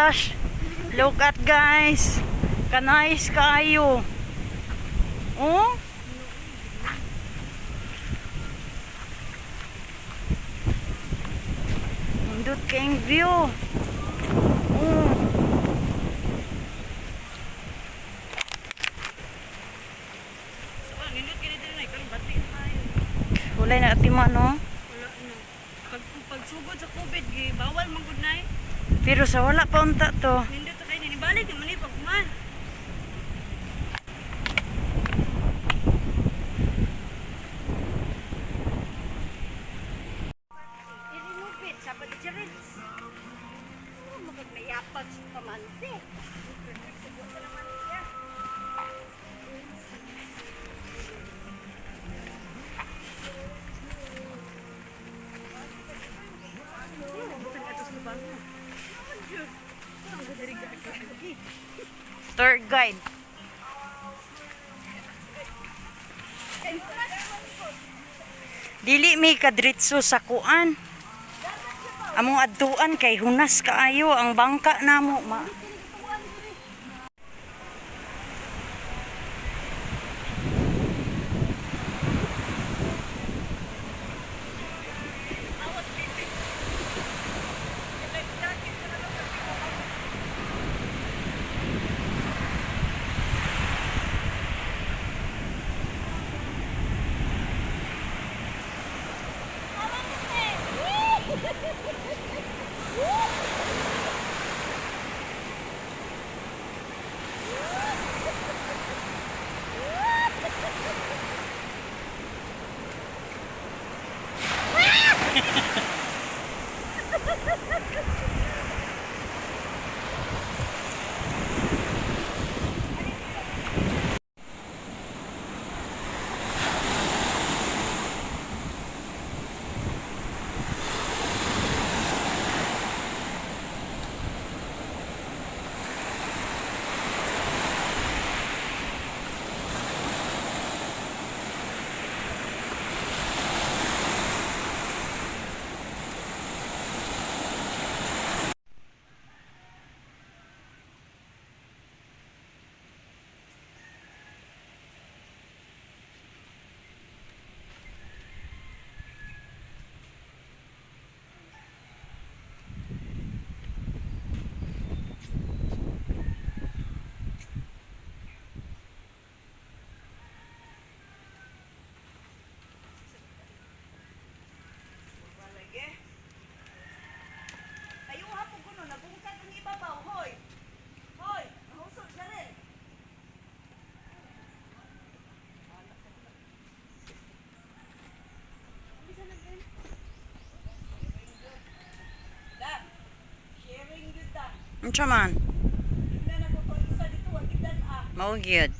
Gosh. Look at, guys. Ka-nice kaayo. Oh? Nindot kaayong view. Oh. So, nindot kini diri na karon bati tayo. Walay na atiman, no? Wala na. Pag pagsugod sa COVID, gi bawal man gud nay. Pero sa wala pa unta to. Nindot kay ni balik man ni pagkuman. I-renovate sa pag-jeril. Oh, magmayapag sa pamante. Tour guide. Dili mi kadritso sa kuan. Among adtuan kay hunas kaayo ang bangka namo ma. Lagi. Ayuha po kuno nabungkag ang ibabaw, hoy. Hoy, nahusol siya rin. Dan, sharing gyud, Dan. Unsa man? Tignan na ko to isa dito, wa gidan ah. Mao gyud.